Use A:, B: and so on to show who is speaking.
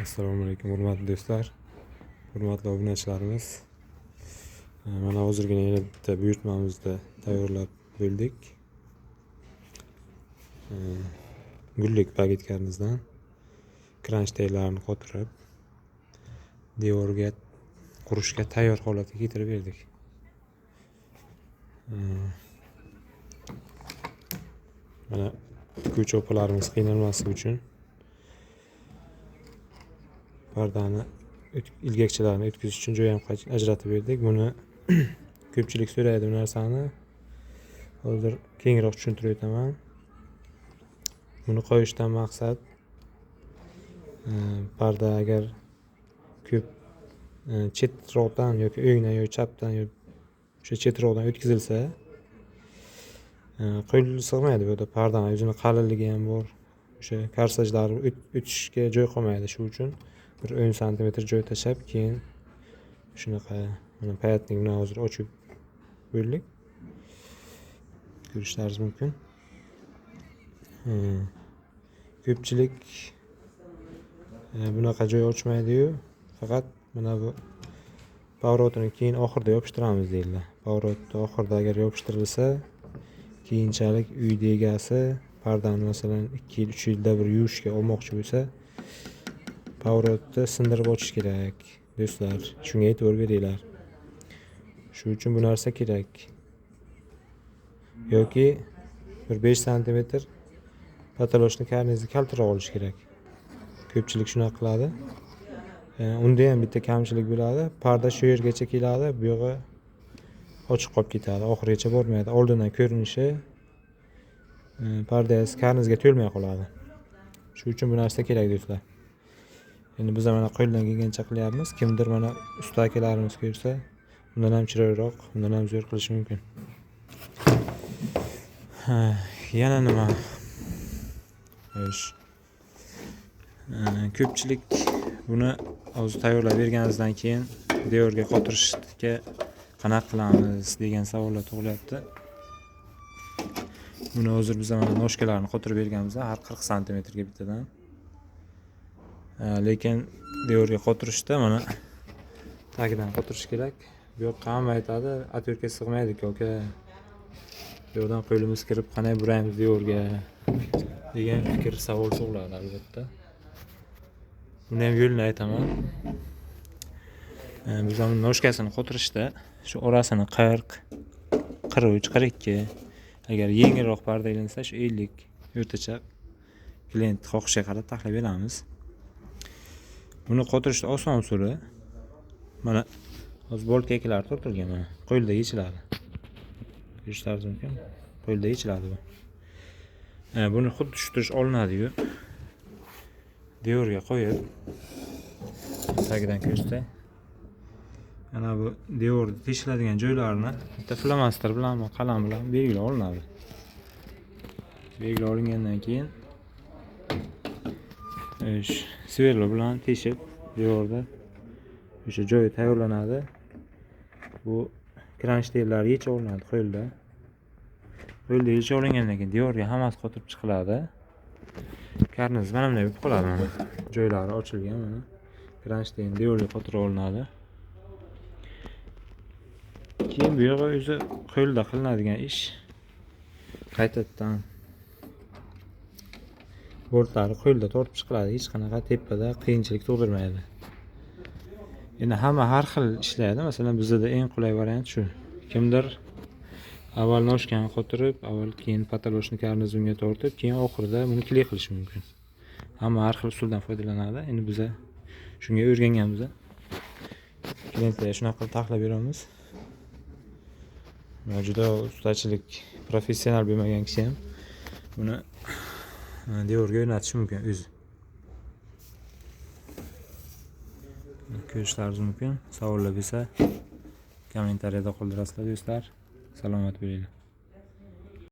A: Assalomu alaykum hurmatli do'stlar, hurmatli obunachilarimiz. Mana hozirgina yana bitta buyurtmamizni tayyorlab bo'ldik. Gullik paketkalarimizdan kronштейнlarni qotirib, devorga qurishga tayyor holatga keltirib berdik. Mana tikuvchi opalarimiz qiynalmasligi uchun pardani ilgakchalarni o'tkazish uchun joy ham ajratib berdik. Buni ko'pchilik so'raydi bu narsani. Hozir kengroq tushuntirib o'taman. Buni qo'yishdan maqsad parda agar ko'p chetroqdan yoki o'ngdan yoki chapdan yoki o'sha chetroqdan o'tkazilsa, qo'l sig'maydi bu yerda. Pardani o'zini qalinligi ham bor. O'sha korsajlar o'tishga joy qolmaydi. Shu uchun bir 10 santimetr joy tashlab, keyin shunaqa mana payatnik bilan hozir ochib bo'ldik. Ko'rishlaringiz mumkin. Ko'pchilik bunaqa joy ochmaydi-yu, faqat mana bu pavrotini keyin oxirida yopishtiramiz deydilar. Pavrotni oxirida agar yopishtirilsa, keyinchalik uyni egasi pardani masalan 2 yil, 3 yilda bir yuvishga olmoqchi bo'lsa, pavrotni sindirib ochish kerak do'stlar. Shunga e'tibor beringlar. Shu uchun bu narsa kerak. Yoki bir 5 santimetr patoloshni karnizni kaltaroq olish kerak. Ko'pchilik shunaqa qiladi. Unda ham bitta kamchilik bo'ladi. Parda shu yergacha keladi, bu yog'i ochiq qolib ketadi, oxirigacha bormaydi. Oldindan ko'rinishi pardangiz karnizga to'lmay qoladi. Shu uchun bu narsa kerak do'stlar. Endi biz mana qo'ldan kelgancha qilyapmiz. Kimdir mana usta akalarimiz ko'rsa, undan ham chiroyliroq, undan ham zo'r qilishi mumkin. Yana nima? Xo'sh. Ko'pchilik buni hozir tayyorlab berganimizdan keyin devorga qotirishga qanaqa qilamiz degan savollar tug'ilyapti. Buni hozir biz mana noshkalarni qotirib berganmiz har 40 santimetrga bittadan. Lekin devorga qotirishda mana tagidan qotirish kerak. Bu yoqqa hamma aytadi, otvertka sig'maydi aka. Bu yoqdan qo'limiz kirib qanday buraymiz devorga degan fikr, savol tug'iladi albatta. Buni ham yo'lini aytaman. Biz ham noshkasini qotirishda shu orasini 40, 43, 42, agar yengilroq parda ilinsa shu 50 o'rtacha klient xohishiga qarab taxlab beramiz. Buni qotirishda oson usuli. Mana hozir boltkalar tortilgan mana. Qo'lda yechiladi. Ko'rishlaringiz mumkin. Qo'lda yechiladi bu. Buni xuddi shu turish olinadi-yu. Devorga qo'yib tagidan ko'rsatay. Mana bu devorda teshiladigan joylarini bitta flomaster bilan, qalam bilan belgilab olinadi. Belgilab olingandan keyin sverlo bilan teshib devorda o'sha joyi tayyorlanadi. Bu kronштейнlar yechib olinadi qo'lda. Qo'lda yechib olingandan keyin devorga hammasi qotirib chiqiladi. Karniz mana bunday bo'lib qoladi mana. Joylari ochilgan mana. Kronштейн devorga qotirib olinadi. Keyin bu yog'i o'zi qo'lda qilinadigan ish. Qaytadan bortlari qo'lda tortib chiqiladi. Hech qanaqa tepada qiyinchilik tug'dirmaydi. Endi hamma har xil ishlaydi. Masalan, bizda eng qulay variant shu. Kimdir avval noshkani qotirib, avval keyin patoloshni karniz unga tortib, keyin oxirida buni kley qilishi mumkin. Hamma har xil usuldan foydalanadi. Endi biz shunga o'rganganmiz. Klientlarga shunaqa qilib taxlab beramiz. Juda ustachilik, professional bo'lmagan kishi ham buni devorga o'rnatishi mumkin o'zi. Ko'rishlaringiz mumkin. Savollar bo'lsa kommentariyada qoldirasizlar do'stlar. Salomat bo'linglar.